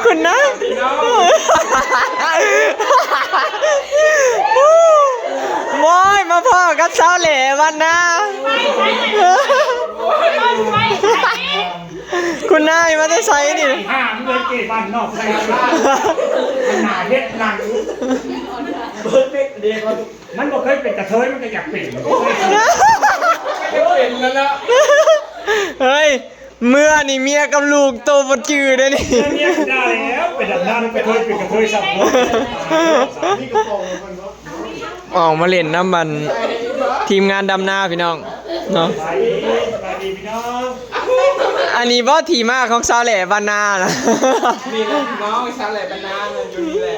ຄຸນນາຍ ໂອ້ຍ ມາພໍ້ກັບສາວແຫຼບ້ານນາ. ຄຸນນາຍມາແຕ່ໃສນີ້? ຫ້າມເລີຍເກບ້ານນອກໃສ່ ໜ້າເຮັດໜັງ ເບິ່ງເດັກເດ ມັນບໍ່ເຄີຍເປັນກະເທີຍ ມັນກໍຢາກເປັນ ກໍຢາກເປັນແລ້ວລະ. ເຮີ້ຍ ເມື່ອນີ້ເມຍກັບລູກໂຕບໍ່ຈື່ເດ້ນີ້. ເມຍກໍໄດ້ແລ້ວ ໄປດຳນານຳກະເທີຍ ເປັນກະເທີຍຊ້ຳ. ອອກມາຫຼິ້ນນຳ ອັນ ທີມງານດຳນາພີ່ນ້ອງເນາະ. ສະບາຍດີ ສະບາຍດີພີ່ນ້ອງ. ອັນນີ້ບໍ່ທີ່ມາຂອງສາວແຫຼບ້ານນານະ? ນີ້ແຫຼະພີ່ນ້ອງ ສາວແຫຼບ້ານນານະ ຢູ່ນີ້ແຫຼະ.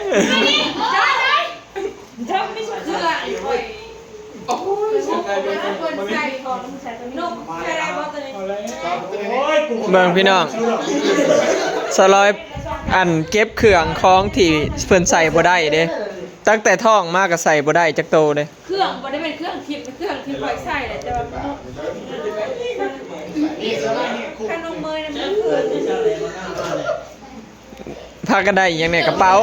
ເບິ່ງພີ່ນ້ອງ ສາວລອຍ ອັນ ເກັບເຄື່ອງຂອງທີ່ເພິ່ນໃສ່ບໍ່ໄດ້ເດ້ ຕັ້ງແຕ່ທ້ອງມາກໍໃສ່ບໍ່ໄດ້ຈັກໂຕເດ້. ເຄື່ອງບໍ່ໄດ້ແມ່ນເຄື່ອງທິບ ເຄື່ອງທີ່ຂ້ອຍໃສ່ແຫຼະ ແຕ່ວ່າ ຂະໜົມເມີຍນຳເຄື່ອງ. ພາກັນໄດ້ອີ່ຫຍັງແດ່? ກະເປົາ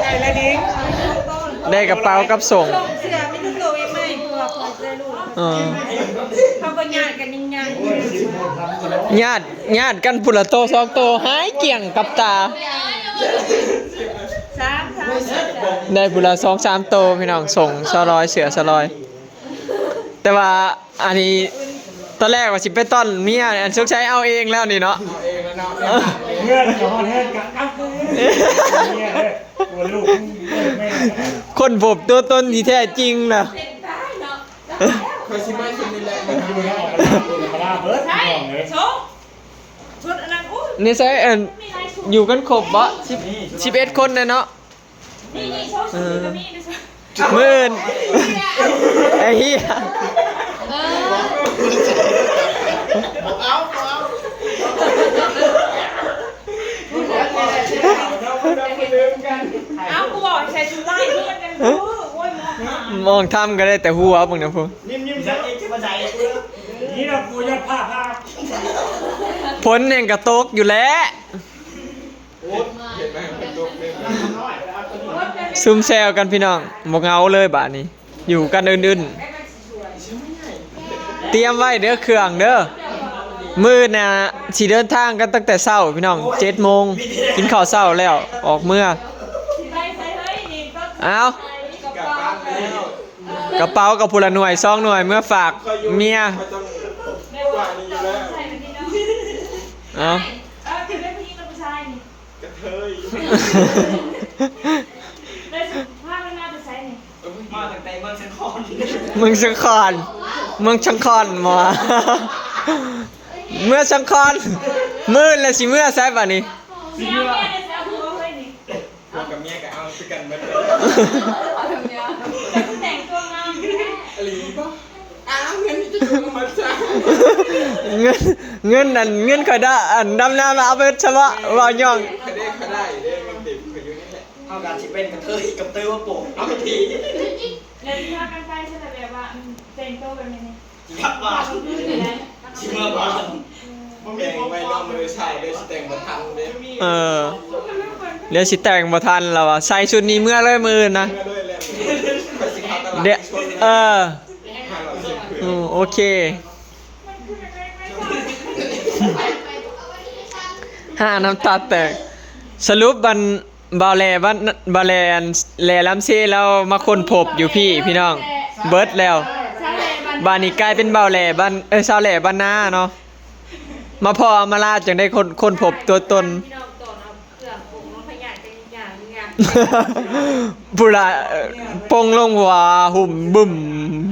ໄດ້ກະເປົາກັບສົ້ງ ເສື້ອມີແຕ່ໂຕໃໝ່ໆ ເພາະວ່າຂ້ອຍໃສ່ລູກ ເອີ ເຂົາກໍຍາດກັນຍັງຍາດ ຍາດ ຍາດກັນພຸ້ນລະໂຕສອງໂຕ ຫາຍກ້ຽງກັບຕາ ສາມ ສາມ ໄດ້ພຸ້ນລະສອງສາມໂຕພີ່ນ້ອງ ສົ້ງສາວລອຍ ເສື້ອສາວລອຍ ແຕ່ວ່າ ອັນນີ້ຕອນແລກວ່າຊິໄປຕ້ອນເມຍ ອັນສົງໄສເອົາເອງແລ້ວນີ້ເນາະ ເອົາເອງແລ້ວເນາະ. ເຮືອນກໍຮອດເຮືອນກໍ ເອົາເມຍເດີ ໂອ້ ລູກ ຄົ້ນພົບຕົວຕົນທີ່ແທ້ຈິງນະ. ຂ້ອຍຊິມາຊຸດນີ້ແຫຼະ ມັນຢູ່ໃນອອກກຳລັງ ອອກກຳລັງເບິດ ໃຊ່ ພີ່ນ້ອງເອີຍ. ຊຸດອັນນັ້ນ ໂອ້ຍ ນີ້ໃສ່ ອັນ ຢູ່ກັນຄົບບໍ່? ສິບ ສິບເອັດຄົນແຫຼະເນາະ. ນີ້ ນີ້ ໂຊະ ເອີ ມື້ອື່ນ ໄອ້ເຫຍ ເອີ ເອົາ ເອົາ ເອົາ ກູບອກໃຫ້ໃສ່ຊຸດລາຍ ໂອ້ຍ ມອງທຳກໍໄດ້ແຕ່ຫົວເບິ່ງນະພຸ້ນ ຍິ້ມໆ ໃສ່ອີກ ຊິມາໃສ່ອີກ ນີ້ລະກູຢອດຜ້າຜ້າ ຝົນແຮ່ງກະຕົກຢູ່ແຫຼະ. ຊຸມແຊວກັນພີ່ນ້ອງ ບໍ່ເຫງົາເລີຍບາດນີ້ ຢູ່ກັນອື່ນໆ. ຕຽມໄວ້ເດີເຄື່ອງເດີ ມື້ໜ້າຊິເດີນທາງກັນຕັ້ງແຕ່ເຊົ້າພີ່ນ້ອງ ເຈັດໂມງ ກິນເຂົ້າເຊົ້າແລ້ວອອກເມືອ. ເອົາ ກະເປົາກໍຜູ້ລະໜ່ວຍສອງໜ່ວຍ ເມືອຝາກເມຍ. ເອົາ ກະເທີຍ ແລ້ວພາກັນມາແຕ່ໃສນີ້? ມາຕັ້ງແຕ່ເມືອງຊຽງຂອນ ເມືອງຊຽງຂອນ ເມືອງຊຽງຂອນໝໍ ເມືອງຊຽງຂອນ ມື້ແລ້ວຊິເມືອໃສບາດນີ້? ຊິເມືອ ຜົວກັບເມຍກໍເອົາຄືກັນເບິດ ເອົາແຕ່ເມຍ ແຕ່ງຕົວງາມ ອີ່ຫຼີບໍ່? ອ້າວ ເງິນນີ້ຈະເອົາມາຈາກ ເງິນ ເງິນອັນ ເງິນຂ້ອຍດະ ອັນ ດຳນາມາເອົາເບິດຊະເບາະ ເວົ້າຫຍ້ອງ ຂ້ອຍໄດ້ ຂ້ອຍໄດ້ເດ້ ເງິນເຕັມຂ້ອຍຢູ່ນີ້ແຫຼະ ເຮົາກໍຊິເປັນກະເທີຍກັບເຕີວ່າໂປະ ເອົາໄປທີ ແລ້ວຊິພາກັນໄປຊັ້ນລະ ແບບວ່າ ອືມ ແຕ່ງໂຕແບບນີ້ນີ້ ຊິກັບບ້ານ ຊິເມືອບ້ານ ບໍ່ມີຂອງຂວັນ ແຕ່ງໄວ້ເນາະ ມື້ເຊົ້າເດ້ ຊິແຕ່ງບໍ່ທັນເດ້ ເອີ ດຽວຊິແຕ່ງບໍ່ທັນລະວ່າ ໃສ່ຊຸດນີ້ເມືອເລີຍມື້ອື່ນນະ ເມືອເລີຍແຫຼະ ຂ້ອຍຊິເຂົ້າຕະຫຼາດ ດຽວ ເອີ ໂອເຄ ຫານ້ຳຕາແຕກ ສະຫຼຸບບັນ ບ່າວແຫຼບ້ານ ບ່າວແຫຼອັນ ແຫຼລຳເຊລາວມາຄົ້ນພົບຢູ່ພີ້ພີ່ນ້ອງ ເບິດແລ້ວ ບາດນີ້ກາຍເປັນບ່າວແຫຼບ້ານ ເອີ ສາວແຫຼບ້ານນາເນາະ ມາພໍ້ອຳມາລາ ຈຶ່ງໄດ້ຄົ້ນ ຄົ້ນພົບຕົວຕົນ. ພຸ້ນລະ ປົງລົງຫົວຫຸ້ມບຶ້ມ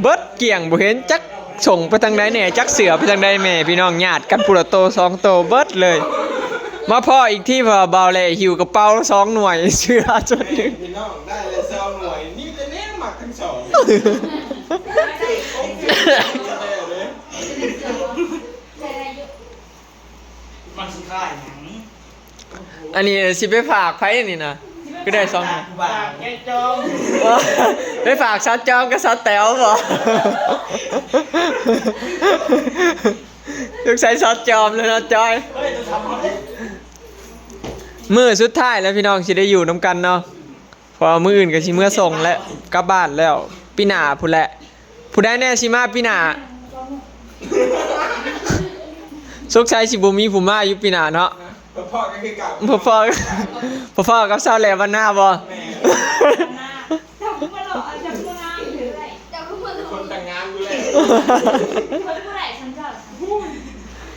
ເບິດກ້ຽງ ບໍ່ເຫັນຈັກສົ້ງໄປທາງໃດແດ່ ຈັກເສື້ອໄປທາງໃດແດ່ ພີ່ນ້ອງ ຍາດກັນພຸ້ນລະໂຕສອງໂຕເບິດເລີຍ ມາພໍ້ອີກທີວ່າບ່າວແຫຼຫິ້ວກະເປົາສອງໜ່ວຍ ເສື້ອຊຸດໜຶ່ງ ພີ່ນ້ອງ ໄດ້ແລ້ວສອງໜ່ວຍ ມີແຕ່ແນວມັກທັງສອງ ມັນຊິຂາຍຫຍັງ? ອັນນີ້ຊິໄປຝາກໃຜນີ້ນະ? ຄືໄດ້ສອງ ຝາກແກຈອມ ໄປຝາກສາວຈອມກັບສາວແຕວບໍ? ສົງໄສສາວຈອມແລ້ວເນາະ ຈອຍ. ເຮີ້ຍ ໂທລະສັບເຮົາເດ້. ມື້ສຸດທ້າຍແລ້ວພີ່ນ້ອງ ຊິໄດ້ຢູ່ນຳກັນເນາະ ເພາະວ່າມື້ອື່ນກໍຊິເມືອສົ່ງແລ້ວ ກັບບ້ານແລ້ວ ປີໜ້າພຸ້ນແຫຼະ. ຜູ້ໃດແດ່ຊິມາປີໜ້າ? ສົງໄສຊິບໍ່ມີຜູ້ມາຢູ່ປີໜ້າເນາະ. ພໍ້ໆກັນຄືເກົ່າ ພໍ້ໆ ພໍ້ໆກັບຊາວແຫຼບ້ານນາບໍ່? ແມ່ນ. ເຈົ້າຄືມາຫຼໍ່ ເຈົ້າຄືມາງາມຢູ່ເລີຍ ເຈົ້າຄືມາຫຼໍ່ ຄົນຕ່າງງານຢູ່ແລ້ວ ເພິ່ນບໍ່ໄດ້ຊັ້ນເຈົ້າ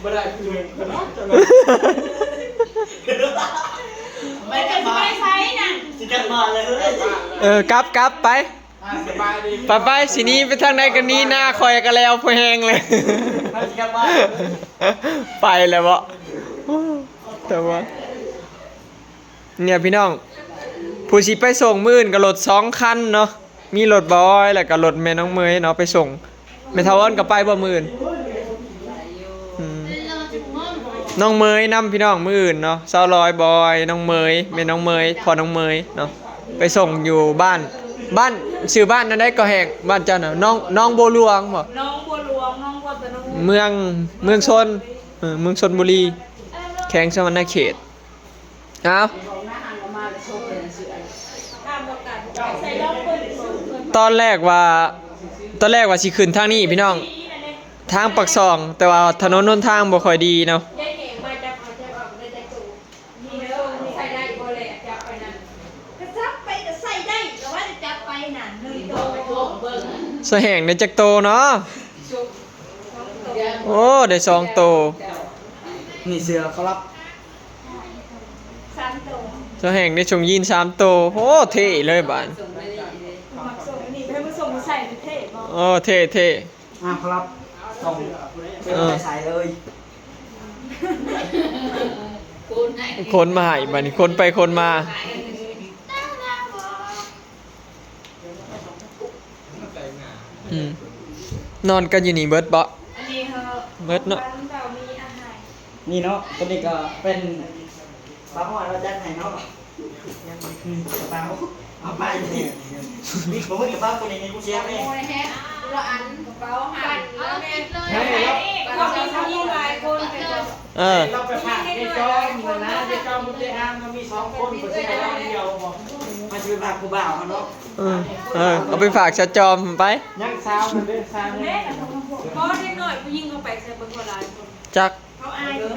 ບໍ່ໄດ້ຄືເພິ່ນເນາະ ເຈົ້າເນາະ ແຕ່ກໍຊິໄປໃສນັ້ນ ຊິກັບບ້ານແລ້ວເຮີ້ຍ ເອີ ກັບ ກັບໄປ ອ່າ ສະບາຍດີ ໄປ ໄປ ຊິໜີໄປທາງໃດກໍໜີ ໜ້າຂ້ອຍກໍແລ້ວພໍແຮງເລີຍ ເຮົາຊິກັບບ້ານ ໄປແລ້ວເບາະ ແຕ່ວ່າ ເນີ້ຍພີ່ນ້ອງ ຜູ້ຊິໄປສົ່ງມື້ອື່ນກໍລົດສອງຄັນເນາະ ມີລົດບອຍ ແລ້ວກໍລົດແມ່ນ້ອງເມຍເນາະ ໄປສົ່ງ. ແມ່ເຖົ້າອອນກໍໄປບໍ່ມື້ອື່ນ? ອືມ ນ້ອງເມຍນຳພີ່ນ້ອງ ມື້ອື່ນເນາະ ສາວລອຍ ບອຍ ນ້ອງເມຍ ແມ່ນ້ອງເມຍ ພໍ່ນ້ອງເມຍເນາະ ໄປສົ່ງຢູ່ບ້ານ ບ້ານ ຊື່ບ້ານອັນໃດກໍແຮງ ບ້ານເຈົ້ານະ ໜອງ ໜອງບົວຫຼວງບໍ່? ໜອງບົວຫຼວງ ໜອງບົວຕະໂນ ເມືອງ ເມືອງຊົນ ເອີ ເມືອງຊົນບູລີ ແຂວງສະຫວັນນະເຂດ. ເອົາ ຕອນແລກວ່າ ຕອນແລກວ່າຊິຂຶ້ນທາງນີ້ພີ່ນ້ອງ ທາງປາກຊ່ອງ ແຕ່ວ່າຖະໜົນຫົນທາງບໍ່ຄ່ອຍດີເນາະ. ສະແຫງໄດ້ຈັກໂຕເນາະ? ໂອ້ ໄດ້ສອງໂຕ. ນີ້ເສື້ອເຂົາລັບ ສາມໂຕ ສະແຫງໄດ້ສົ່ງຢີນສາມໂຕ. ໂອ້ ເທ່ເລີຍບາດ ມັກສົ່ງອັນນີ້ ໃຫ້ມາສົ່ງມາໃສ່ເທ່ບໍ່? ໂອ້ ເທ່ໆ. ອ່າ ເຂົາລັບ ເອີ ໃສ່ເລີຍ ຄົນມາໃຫ້ບາດນີ້ ຄົນໄປຄົນມາ. ອືມ ນອນກັນຢູ່ນີ້ເບິດເບາະ? ເບິດເນາະ ນີ້ເນາະ ຕົວນີ້ກໍເປັນ ປາຮອດເຮົາຈັດໃຫ້ເນາະ ອືມ ກະເປົາ ເອົາໄປ ມີຂອງເພິ່ນກະເປົາ ຕົວນີ້ມີຜູ້ເສຍແນ່ ຄົນລະອັນ ກະເປົາຫັ້ນ ເອີ ເຮົາໄປຝາກເຈ້ຈ້ອມຫັ້ນນະ ເຈ້ຈ້ອມ ເຈ້ອ້າມ ເຮົາມີສອງຄົນ ເພິ່ນຊິໃຫ້ລາວດຽວບໍ່ ມັນຊິໄປຝາກຜູ້ບ່າວຫັ້ນເນາະ. ເອີ ເອີ ເອົາໄປຝາກຊະຈອມໄປ ຍັງສາວເດ້ ສາວຍັງ ບໍ່ ເດັກນ້ອຍຜູ້ຍິງເຂົາໄປໃສເບິ່ງ ເຂົາຫຼາຍຄົນ ຈັກ ເຂົາອາຍ ເຂົາ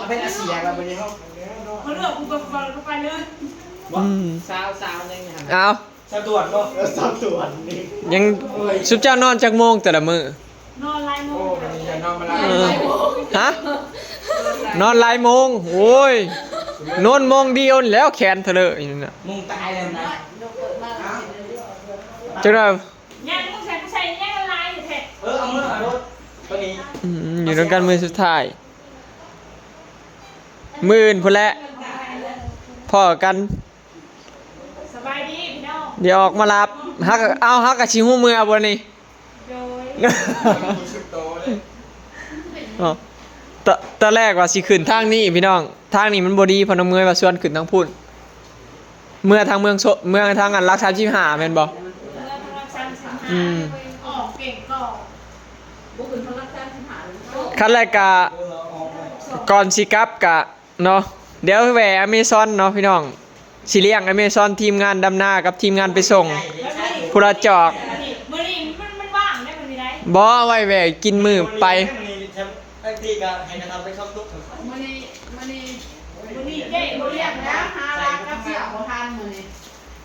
ເປັນອາເຊຍແລ້ວບັດນີ້ເຮົາ ເຂົາເລືອກຜູ້ເບິ່ງບອນເຂົາໄປເລີຍ ອືມ ສາວ ສາວຍັງ ເອົາ ສະດວກບໍ່? ເອີ ສະດວກນີ້ ຍັງ ຊຸມເຈົ້ານອນຈັກໂມງແຕ່ລະມື້? ນອນຫຼາຍໂມງ ໂອ້ ບັດນີ້ຢ່ານອນມາຫຼາຍ ເອີ ຮະ? ນອນຫຼາຍໂມງ ໂອ້ຍ ນອນໂມງດຽວແລ້ວ ແຂນທະເລີຢູ່ນັ້ນນະ ໂມງຕາຍແລ້ວນະ ຈັກໜ່ອຍ ຍັງມຶງໃສ່ ໃສ່ຍັງຫຼາຍແທ້ ເອີ ເອົາມືເອົາໂລດ ຕົວນີ້ ອືມ ຢູ່ນຳກັນມື້ສຸດທ້າຍ ມື້ອື່ນພຸ້ນແຫຼະ ພໍ້ກັນ ສະບາຍດີພີ່ນ້ອງ ດຽວອອກມາຮັບ ເຮົາກໍ ເອົາ ເຮົາກໍຊິຮູ້ເມືອບໍ່ນີ້? ໂດຍ ເນາະ ຕ- ຕອນແລກວ່າຊິຂຶ້ນທາງນີ້ພີ່ນ້ອງ ທາງນີ້ມັນບໍ່ດີ ພໍ່ນ້ອງເມຍວ່າຊວນຂຶ້ນທາງພຸ້ນ ເມືອທາງເມືອງໂຊ- ເມືອທາງອັນຫຼັກສາມສິບຫ້າແມ່ນບໍ່? ເມືອທາງຫຼັກສາມສິບຫ້າ ອືມ ອອກເກັ່ງກໍບໍ່ຂຶ້ນທາງຫຼັກສາມສິບຫ້າ ຄັນແລກກະ ກ່ອນຊິກັບກະ ເນາະ ດຽວແວ່ອາເມຊອນເນາະພີ່ນ້ອງ ຊິລ້ຽງອາເມຊອນ ທີມງານດຳນາກັບທີມງານໄປສົ່ງ ຜູ້ລະຈອກ ມື້ນີ້ມັນ ມັນວ່າງໄດ໋ມື້ນີ້ໄດ໋ ບໍ່ ເອົາໄວ້ແວ່ກິນມື້ໄປ ບາງທີກໍໃຫ້ກະເທົາໄປຊອກຕຸກ ມື້ນີ້ ມື້ນີ້ ມື້ນີ້ເຈ້ບໍ່ລ້ຽງແລ້ວ ຫາລາກັບເສື້ອບໍ່ທັນມື້ນີ້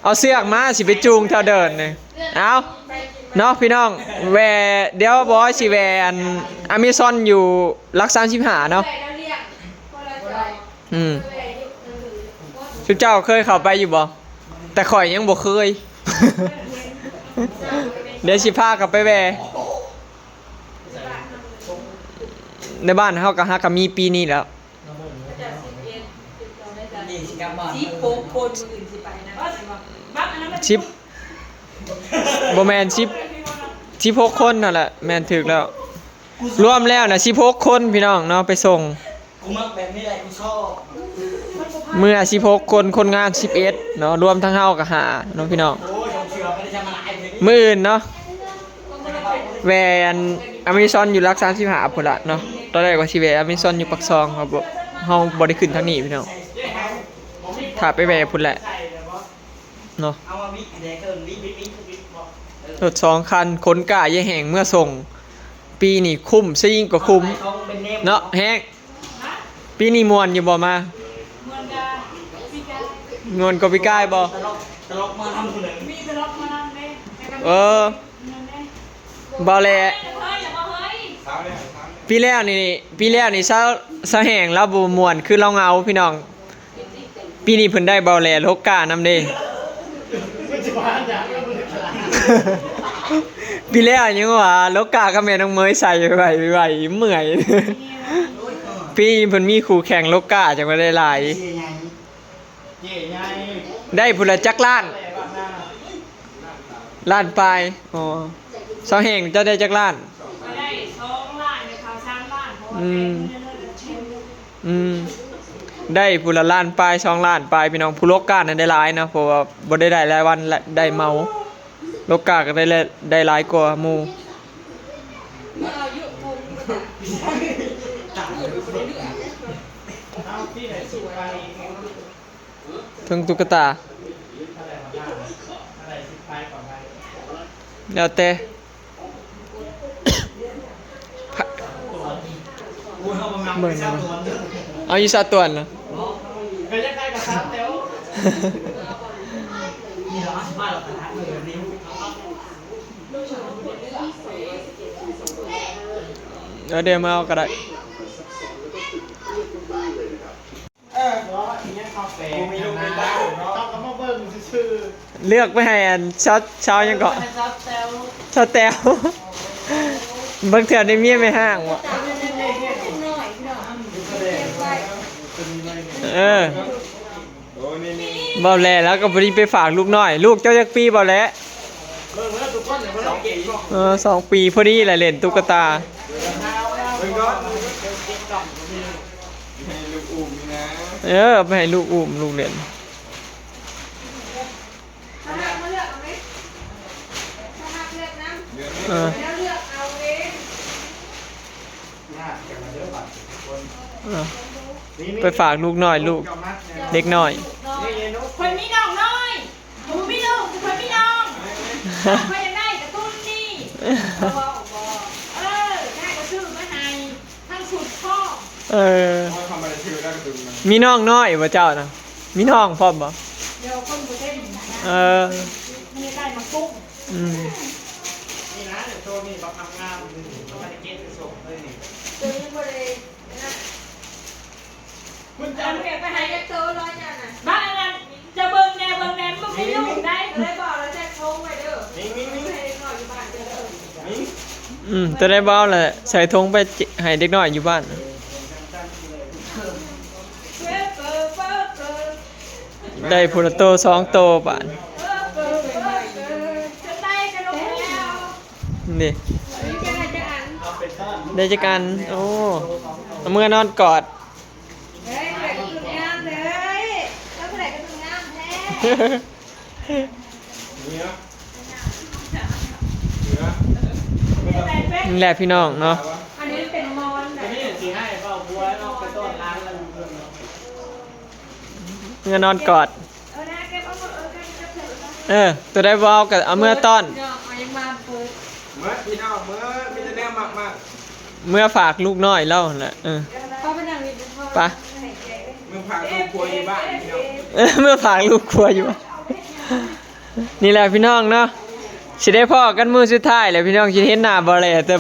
ເອົາເຊືອກມາ ຊິໄປຈູງແຖວເດີ່ນນີ້ ເອົາ ເນາະພີ່ນ້ອງ ແວ່ ດຽວບອຍຊິແວ່ອັນອາເມຊອນຢູ່ຫຼັກສາມສິບຫ້າເນາະ ອືມ ຊຸມເຈົ້າເຄີຍເຂົ້າໄປຢູ່ບໍ່? ແຕ່ຂ້ອຍຍັງບໍ່ເຄີຍ ດຽວຊິພາເຂົ້າໄປແວ່ ໃນບ້ານເຮົາກໍຫາກໍມີປີນີ້ແລ້ວ ສິບຫົກຄົນ ມື້ອື່ນຊິໄປນະ ສິບ ບໍ່ແມ່ນ ສິບ ສິບຫົກຄົນຫັ້ນແຫຼະ ແມ່ນ ຖືກແລ້ວ ລວມແລ້ວນະ ສິບຫົກຄົນພີ່ນ້ອງເນາະ ໄປສົ່ງ ກູມັກແບບນີ້ແຫຼະ ກູຊອບ ເມືອສິບຫົກຄົນ ຄົນງານສິບເອັດເນາະ ລວມທັງເຮົາກໍຫ້າເນາະພີ່ນ້ອງ ໂອ້ຍ ເອົາເສື້ອໄປໄດ້ຈະມາຫຼາຍເທື່ອນີ້ ມື້ອື່ນເນາະ ແວ່ອັນອາເມຊອນຢູ່ຫຼັກສາມສິບຫ້າພຸ້ນລະເນາະ ຕອນແລກວ່າຊິແວ່ອາເມຊອນຢູ່ປາກຊ່ອງ ເຮົາບໍ່ ເຮົາບໍ່ໄດ້ຂຶ້ນທາງນີ້ພີ່ນ້ອງ ຖ້າໄປແວ່ພຸ້ນແຫຼະເນາະ. ລົດສອງຄັນ ຂົນກ້າເຢຍແຫ້ງເມືອສົ່ງ. ປີນີ້ຄຸ້ມຊະຍິ່ງກວ່າຄຸ້ມເນາະແຮງ. ປີນີ້ມ່ວນຢູ່ບໍ່ມາ? ມ່ວນກວ່າປີກາຍບໍ່? ຕະຫຼົກ ຕະຫຼົກໝໍລຳຜູ້ໜຶ່ງ ມີຕະຫຼົກໝໍລຳເດ້. ເອີ ບໍ່ແຫຼະ ເຮີ້ຍ ຢ່າບໍ່ເຮີ້ຍ. ປີແລ້ວນີ້ ປີແລ້ວນີ້ຊາວ ຊາວແຫ້ງລາວບໍ່ມ່ວນຄືລາວເຫງົາພີ່ນ້ອງ. ປີນີ້ເພິ່ນໄດ້ເບົາແຫຼໂລກການຳເດ້. ປີແລ້ວຍັງວ່າໂລກກາກັບແມ່ນ້ອງເມຍໃສ່ໄວໆ ເມື່ອຍ. ປີນີ້ເພິ່ນມີຄູ່ແຂ່ງໂລກກາ ຈັ່ງວ່າໄດ້ຫຼາຍ. ໄດ້ພຸ້ນລະຈັກລ້ານ? ລ້ານປາຍ. ອໍ ຊາວແຫ້ງເຈົ້າໄດ້ຈັກລ້ານ? ຂ້ອຍໄດ້ສອງລ້ານ ໄດ້ເຂົ້າສາມລ້ານ ເພາະວ່າ ອືມ ແຕ່ເງິນເດືອນເດີນເຊັນ. ອືມ ໄດ້ພຸ້ນລະລ້ານປາຍ ສອງລ້ານປາຍພີ່ນ້ອງ. ຜູ້ໂລກການັ້ນໄດ້ຫຼາຍເນາະ ເພາະວ່າບໍ່ໄດ້ໄດ້ລາຍວັນ ໄດ້ເໝົາ. ໂລກກາກໍໄດ້ ໄດ້ຫຼາຍກວ່າໝູ່. ເຖິງຕຸກກະຕາ ແລ້ວແຕ່ ເບິ່ງ ເອົາຢູ່ຊາວຕວນນະ. ເອີ ດຽວມາເອົາກໍໄດ້. ເອີ ບໍ່ ອີຫຍັງເຂົາແປ ບໍ່ມີລູກມີເຕົ້າເນາະ ເຂົາກໍມາເບິ່ງຊື່ໆ. ເລືອກໄປໃຫ້ອັນຊາວ ຊາວຫຍັງເກາະ ຊາວແຕວ ຊາວແຕວ. ບາງເທື່ອໄດ້ເມຍແມ່ຮ້າງບໍ? ເອີ ເບົາແຫຼລາວກໍພໍດີໄປຝາກລູກນ້ອຍ. ລູກເຈົ້າຈັກປີເບົາແຫຼ? ເອີ ສອງປີພໍດີແຫຼະ ຫຼິ້ນຕຸກກະຕາ. ເອີ ເອົາໄປໃຫ້ລູກອຸ້ມ ລູກຫຼິ້ນ. ເອີ ເອີ ໄປຝາກລູກນ້ອຍ ລູກເດັກນ້ອຍ. ຂ້ອຍມີນ້ອງນ້ອຍ ບໍ່ມີລູກ ຂ້ອຍມີນ້ອງ ຂ້ອຍຢາກໄດ້ກາຕູນນີ້ ເຂົາເວົ້າບໍ່? ເອີ ໄດ້ກໍຊື້ມາໃຫ້ ທັງຊຸດພ້ອມ. ເອີ ໂອ້ຍ ທຳມາໄດ້ຖືກແລ້ວກະຕຶງມັນ ມີນ້ອງນ້ອຍບໍ່ເຈົ້ານະ? ມີນ້ອງພ້ອມບໍ່? ດຽວຄົນບໍ່ເຕັມນະ. ເອີ ມັນຢາກໄດ້ໝາກປຸ້ງ. ອືມ ນີ້ນະ ໂຕນີ້ບັກງາມໆ ນີ້ ເຂົາບໍ່ໄດ້ເກັບໄປສົ່ງເລີຍນີ້ ໂຕນີ້ບໍ່ໄດ້ ຄຸນເຈົ້າ ເອົາເກັບໄປໃຫ້ຈັກໂຕລອຍນັ້ນນະ ບາດອັນນັ້ນ ເຈົ້າເບິ່ງແດ່ ເບິ່ງແດ່ ມັນບໍ່ມີລູກໄດ໋ ເລີຍບອກລະໃສ່ຖົງໄວ້ເດີ ມີ ມີ ມີ ໃຫ້ເດັກນ້ອຍຢູ່ບ້ານເດີ ມີ. ອືມ ໂຕໃດບໍ່ເອົາລະໃສ່ຖົງໄປໃຫ້ເດັກນ້ອຍຢູ່ບ້ານ. ໄດ້ພຸ້ນລະໂຕສອງໂຕບາດນີ້ ນີ້ ໄດ້ຈັກອັນ? ໂອ້ ເອົາເມືອນອນກອດ. ເຮີ້ຍ ຜູ້ໃດກໍງາມແທ້ ນີ້ແຫຼະພີ່ນ້ອງເນາະ ອັນນີ້ເປັນມອນນະ ເມື່ອນອນກອດ. ເອີ ໂຕໃດບໍ່ເອົາກໍເອົາເມືອຕ້ອນ ເອົາຫຍັງມາເປີດ ເໝິດພີ່ນ້ອງ ເໝິດ ມີແຕ່ແນວມັກໆ. ເມືອຝາກລູກນ້ອຍລາວຫັ້ນແຫຼະ. ເອີ ໄປ ເມືອຝາກລູກຄົວຢູ່ບ້ານພີ່ນ້ອງ ເອີ ເມືອຝາກລູກຄົວຢູ່ບ້ານ. ນີ້ແຫຼະພີ່ນ້ອງເນາະ ຊິໄດ້ພໍ້ກັນມື້ສຸດທ້າຍແຫຼະພີ່ນ້ອງ ຊິເຫັນໜ້າບໍ່ແຫຼແຕ່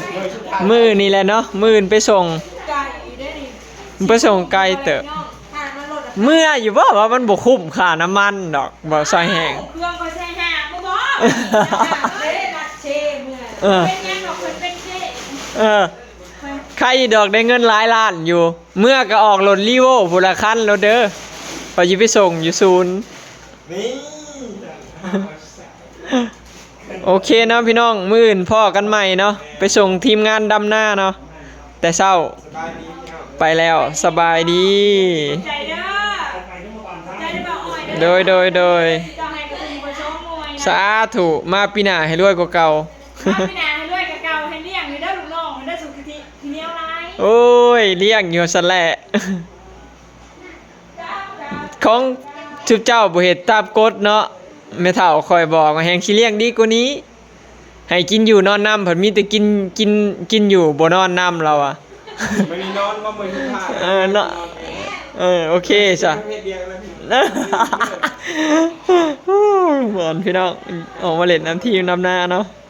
ມື້ນີ້ແຫຼະເນາະ ມື້ອື່ນໄປສົ່ງ ໄປສົ່ງໄກເຕີບ. ເມືອຢູ່ບໍ່ ວ່າມັນບໍ່ຄຸ້ມຄ່ານ້ຳມັນດອກ ບໍ່ໃສ່ແຮງ ເຄື່ອງກໍໃສ່ຫາບບໍ່ ບໍ່ ເອີ ເປັນຫຍັງດອກ ເພິ່ນເປັນເຊ ເອີ ໄຄດອກ ໄດ້ເງິນຫຼາຍລ້ານຢູ່ ເມືອກໍອອກລົດລີໂວ້ພຸ້ນລະຄັນໂລດເດີ ຂ້ອຍຊິໄປສົ່ງຢູ່ສູນ. ນີ້ ໂອເຄເນາະພີ່ນ້ອງ ມື້ອື່ນພໍ້ກັນໃໝ່ເນາະ ໄປສົ່ງທີມງານດຳນາເນາະ ແຕ່ເຊົ້າ ໄປແລ້ວ ສະບາຍດີ ໃຈເດີ ໃຈເດີ ໂດຍ ໂດຍ ໂດຍ ສາທຸ ມາປີໜ້າໃຫ້ລວຍກວ່າເກົ່າ ມາປີໜ້າໃຫ້ລວຍກວ່າເກົ່າ ໃຫ້ລ້ຽງເດີລູກນ້ອງເດີ ສຸຂະຕິ ຂີ້ໜຽວຫຼາຍ ໂອ້ຍ ລ້ຽງຢູ່ຊັ້ນແຫຼະ. ຂອງຊຸມເຈົ້າບໍ່ເຮັດຕາມກົດເນາະ. ແມ່ເຖົ້າຂ້ອຍບອກວ່າແຮ່ງຊິລ້ຽງດີກວ່ານີ້ ໃຫ້ກິນຢູ່ນອນນຳ ພັດມີແຕ່ກິນ ກິນ ກິນຢູ່ບໍ່ນອນນຳລາວວ່າ. ມື້ນີ້ນອນບໍ່ ມື້ນີ້ພາ ເອີ ເນາະ ເອີ ໂອເຄຊະ ເຮັດວຽກແລ້ວ ມ່ວນພີ່ນ້ອງ ອອກມາຫຼິ້ນນຳທີ່ນຳນາເນາະ.